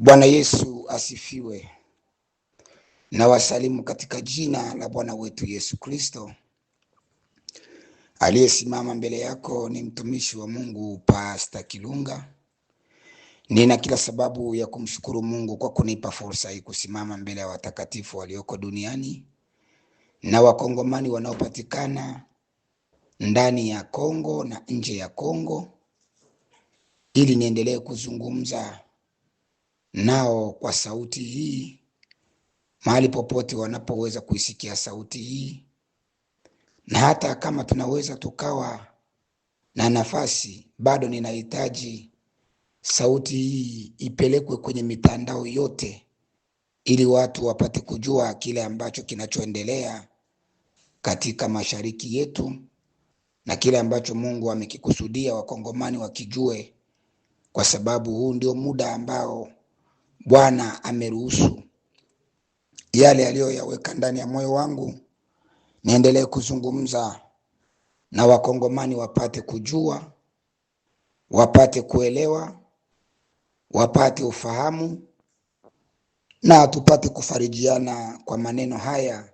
Bwana Yesu asifiwe. Na wasalimu katika jina la Bwana wetu Yesu Kristo. Aliyesimama mbele yako ni mtumishi wa Mungu Pastor Kilunga. Nina kila sababu ya kumshukuru Mungu kwa kunipa fursa hii kusimama mbele ya watakatifu walioko duniani na wakongomani wanaopatikana ndani ya Kongo na nje ya Kongo, ili niendelee kuzungumza nao kwa sauti hii mahali popote wanapoweza kuisikia sauti hii, na hata kama tunaweza tukawa na nafasi, bado ninahitaji sauti hii ipelekwe kwenye mitandao yote, ili watu wapate kujua kile ambacho kinachoendelea katika mashariki yetu na kile ambacho Mungu amekikusudia wakongomani wakijue, kwa sababu huu ndio muda ambao Bwana ameruhusu yale aliyoyaweka ndani ya moyo wangu niendelee kuzungumza na wakongomani wapate kujua, wapate kuelewa, wapate ufahamu na tupate kufarijiana kwa maneno haya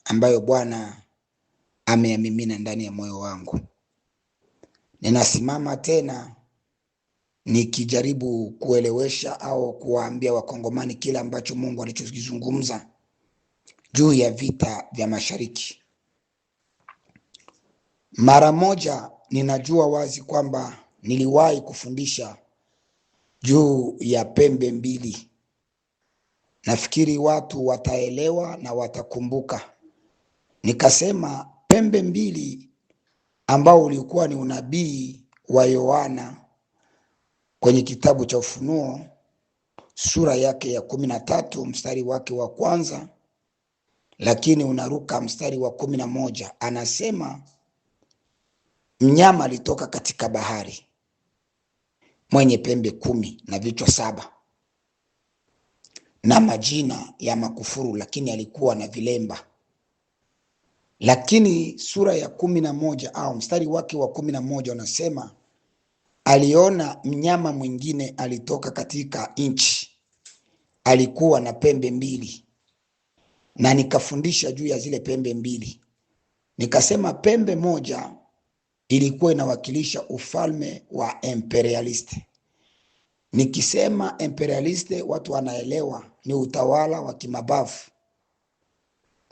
ambayo Bwana ameyamimina ndani ya moyo wangu. Ninasimama tena nikijaribu kuelewesha au kuwaambia wakongomani kile ambacho Mungu alichokizungumza juu ya vita vya mashariki. Mara moja ninajua wazi kwamba niliwahi kufundisha juu ya pembe mbili. Nafikiri watu wataelewa na watakumbuka. Nikasema pembe mbili ambao ulikuwa ni unabii wa Yohana kwenye kitabu cha Ufunuo sura yake ya 13 mstari wake wa kwanza, lakini unaruka mstari wa 11. Anasema mnyama alitoka katika bahari mwenye pembe 10 na vichwa 7 na majina ya makufuru, lakini alikuwa na vilemba. Lakini sura ya 11 au mstari wake wa 11 unasema aliona mnyama mwingine alitoka katika nchi, alikuwa na pembe mbili. Na nikafundisha juu ya zile pembe mbili. Nikasema pembe moja ilikuwa inawakilisha ufalme wa imperialist. Nikisema imperialist, watu wanaelewa ni utawala wa kimabavu.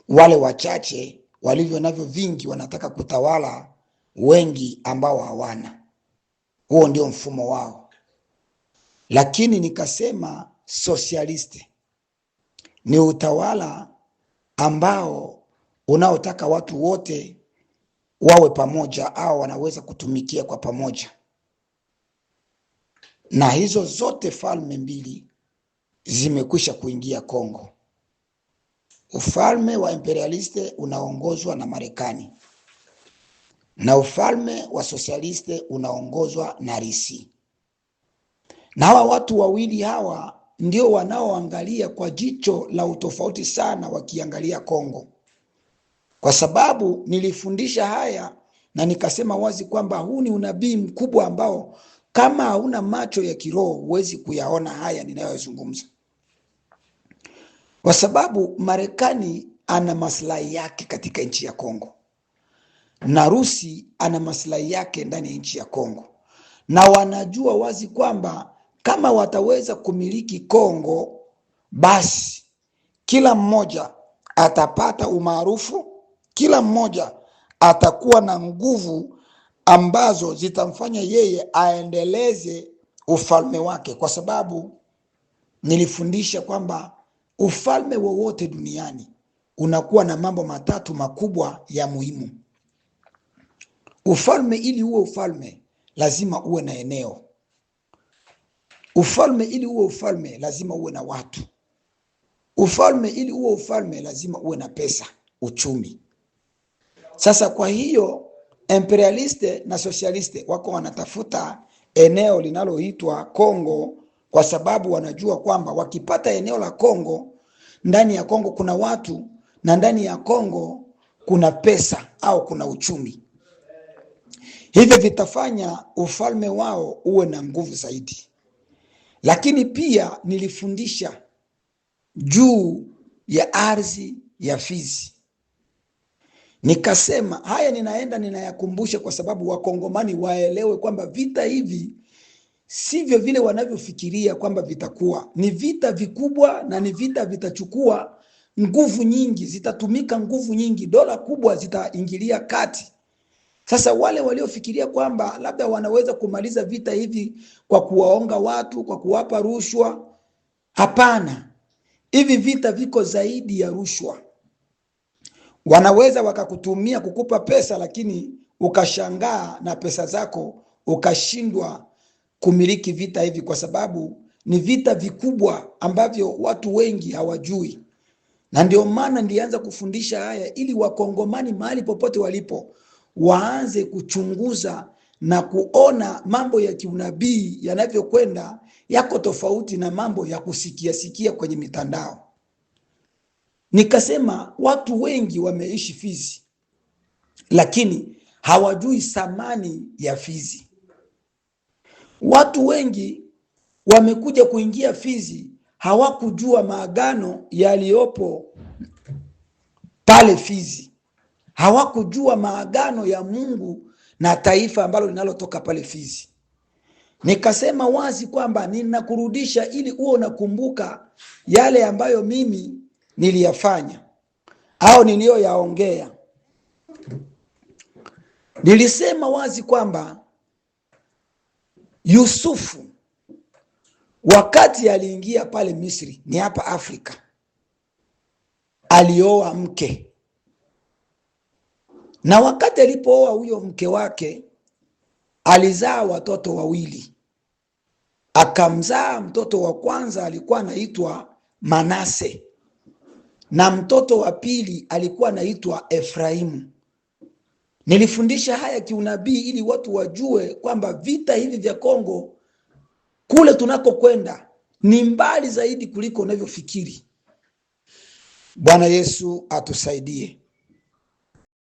Wale wachache walivyo navyo vingi wanataka kutawala wengi ambao hawana. Huo ndio mfumo wao. Lakini nikasema socialist ni utawala ambao unaotaka watu wote wawe pamoja au wanaweza kutumikia kwa pamoja. Na hizo zote falme mbili zimekwisha kuingia Kongo. Ufalme wa imperialiste unaongozwa na Marekani na ufalme wa socialiste unaongozwa na Risi. Na hawa watu wawili hawa ndio wanaoangalia kwa jicho la utofauti sana wakiangalia Kongo. Kwa sababu nilifundisha haya na nikasema wazi kwamba huu ni unabii mkubwa ambao kama hauna macho ya kiroho huwezi kuyaona haya ninayozungumza. Kwa sababu Marekani ana maslahi yake katika nchi ya Kongo na Rusi ana maslahi yake ndani ya nchi ya Kongo, na wanajua wazi kwamba kama wataweza kumiliki Kongo, basi kila mmoja atapata umaarufu, kila mmoja atakuwa na nguvu ambazo zitamfanya yeye aendeleze ufalme wake, kwa sababu nilifundisha kwamba ufalme wowote duniani unakuwa na mambo matatu makubwa ya muhimu. Ufalme ili uwe ufalme lazima uwe na eneo. Ufalme ili uwe ufalme lazima uwe na watu. Ufalme ili uwe ufalme lazima uwe na pesa, uchumi. Sasa kwa hiyo imperialiste na socialiste wako wanatafuta eneo linaloitwa Kongo, kwa sababu wanajua kwamba wakipata eneo la Kongo, ndani ya Kongo kuna watu na ndani ya Kongo kuna pesa au kuna uchumi. Hivyo vitafanya ufalme wao uwe na nguvu zaidi. Lakini pia nilifundisha juu ya ardhi ya Fizi. Nikasema haya ninaenda ninayakumbusha kwa sababu Wakongomani waelewe kwamba vita hivi sivyo vile wanavyofikiria kwamba vitakuwa. Ni vita vikubwa na ni vita vitachukua nguvu nyingi, zitatumika nguvu nyingi, dola kubwa zitaingilia kati. Sasa wale waliofikiria kwamba labda wanaweza kumaliza vita hivi kwa kuwaonga watu, kwa kuwapa rushwa, hapana. Hivi vita viko zaidi ya rushwa. Wanaweza wakakutumia kukupa pesa, lakini ukashangaa na pesa zako ukashindwa kumiliki vita hivi, kwa sababu ni vita vikubwa ambavyo watu wengi hawajui. Na ndio maana nilianza kufundisha haya ili Wakongomani mahali popote walipo waanze kuchunguza na kuona mambo ya kiunabii yanavyokwenda yako tofauti na mambo ya kusikia sikia kwenye mitandao. Nikasema watu wengi wameishi Fizi, lakini hawajui thamani ya Fizi. Watu wengi wamekuja kuingia Fizi hawakujua maagano yaliyopo pale Fizi, hawakujua maagano ya Mungu na taifa ambalo linalotoka pale Fizi. Nikasema wazi kwamba ninakurudisha ili uwe unakumbuka yale ambayo mimi niliyafanya au niliyoyaongea. Nilisema wazi kwamba Yusufu wakati aliingia pale Misri, ni hapa Afrika, alioa mke, na wakati alipooa huyo mke wake alizaa watoto wawili. Akamzaa mtoto wa kwanza alikuwa anaitwa Manase na mtoto wa pili alikuwa anaitwa Efraimu. Nilifundisha haya kiunabii ili watu wajue kwamba vita hivi vya Kongo kule tunakokwenda ni mbali zaidi kuliko unavyofikiri. Bwana Yesu atusaidie.